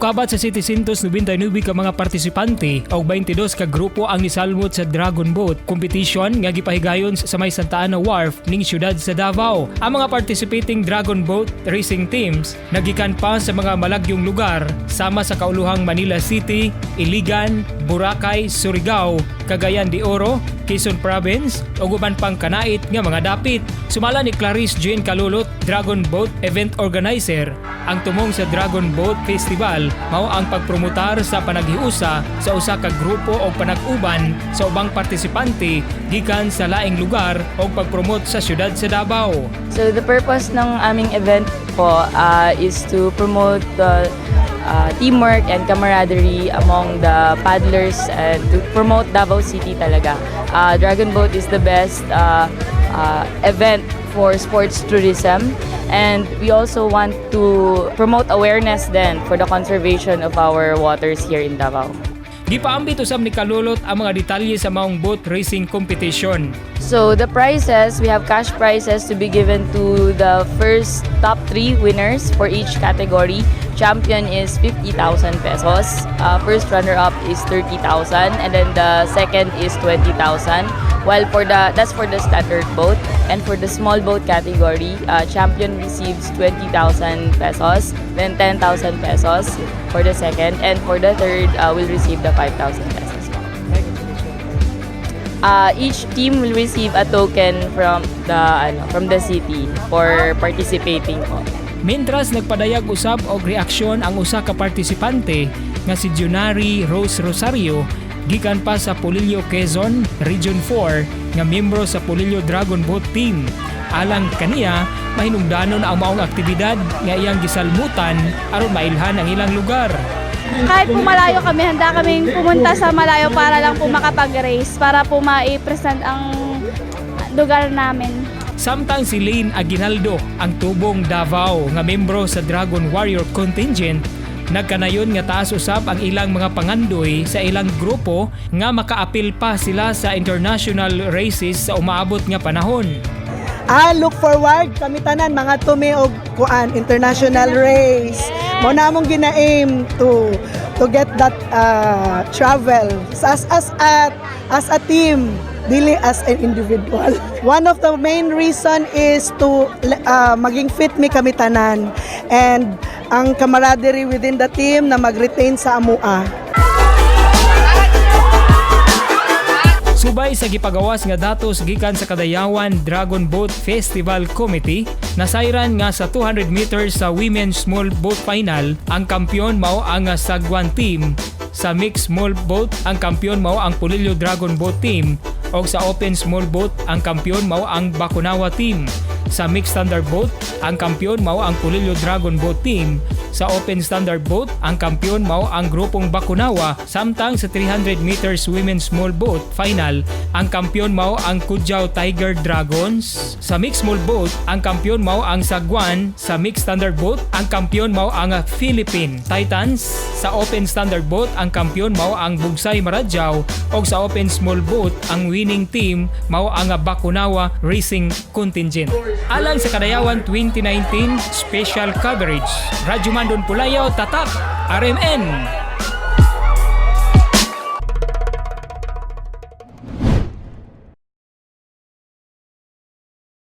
Mukabat sa 799 ka mga partisipante og 22 ka grupo ang nisalmot sa Dragon Boat competition nga gipahigayon sa may Santa Ana Wharf ning siyudad sa Davao. Ang mga participating Dragon Boat racing teams nagikan pa sa mga malagyong lugar sama sa kauluhang Manila City, Iligan, Boracay, Surigao, Cagayan de Oro, Quezon Province ug uban pang kanait nga mga dapit. Sumala ni Clarice Jean Kalulot, Dragon Boat Event Organizer, ang tumong sa Dragon Boat Festival mao ang pagpromotar sa panaghiusa sa usa ka grupo o panag-uban sa ubang partisipante gikan sa laing lugar o pagpromote sa siyudad sa Davao. So the purpose ng aming event po is to promote the teamwork and camaraderie among the paddlers and to promote Davao City talaga. Dragon Boat is the best event for sports tourism, and we also want to promote awareness then for the conservation of our waters here in Davao. Gipaambit usab ni Kalulot ang mga detalye sa maong boat racing competition. So the prizes, we have cash prizes to be given to the first top three winners for each category. Champion is 50,000 pesos. First runner-up is 30,000, and then the second is 20,000. While for the that's for the standard boat, and for the small boat category, champion receives 20,000 pesos, then 10,000 pesos for the second, and for the third, will receive the 5,000 pesos. Each team will receive a token from the ano from the city for participating po. Mintras nagpadayag usab og reaksyon ang usa ka partisipante nga si Junari Rose Rosario gikan pa sa Polillo, Quezon, Region 4 nga miyembro sa Polillo Dragon Boat Team. Alang kaniya, mahinungdanon ang maong aktibidad nga iyang gisalmutan aron mailhan ang ilang lugar. Kahit po malayo kami, handa kaming pumunta sa malayo para lang po makapag-race, para po mai-present ang lugar namin. Samtang si Lane Aguinaldo, ang tubong Davao nga membro sa Dragon Warrior Contingent, nagkanayon nga taas usab ang ilang mga pangandoy sa ilang grupo nga makaapil pa sila sa international races sa umaabot nga panahon. Ah, look forward kami tanan mga tumi og kuan international race. Mao na among gina-aim to get that travel as a team, dili as an individual. One of the main reason is to maging fit mi kami tanan and ang camaraderie within the team na mag-retain sa amua. Subay sa gipagawas nga datos gikan sa Kadayawan Dragon Boat Festival Committee, nasayran nga sa 200 meters sa Women's Small Boat Final, ang kampiyon mao ang Sagwan Team. Sa Mixed Small Boat, ang kampiyon mao ang Polillo Dragon Boat Team, og sa Open Small Boat, ang kampiyon mao ang Bakunawa Team. Sa Mixed Standard Boat, ang kampiyon mao ang Polillo Dragon Boat Team. Sa Open Standard Boat, ang kampiyon mao ang grupong Bakunawa, samtang sa 300 meters Women's Small Boat Final, ang kampiyon mao ang Kudyaw Tiger Dragons. Sa Mixed Small Boat, ang kampiyon mao ang Sagwan. Sa Mixed Standard Boat, ang kampiyon mao ang Philippine Titans. Sa Open Standard Boat, ang kampiyon mao ang Bugsay Maradyaw, og sa Open Small Boat, ang winning team mao ang Bakunawa Racing Contingent. Alang sa Kadayawan 2019 Special Coverage, Radyo Mandon Pulayaw, Tatak, RMN.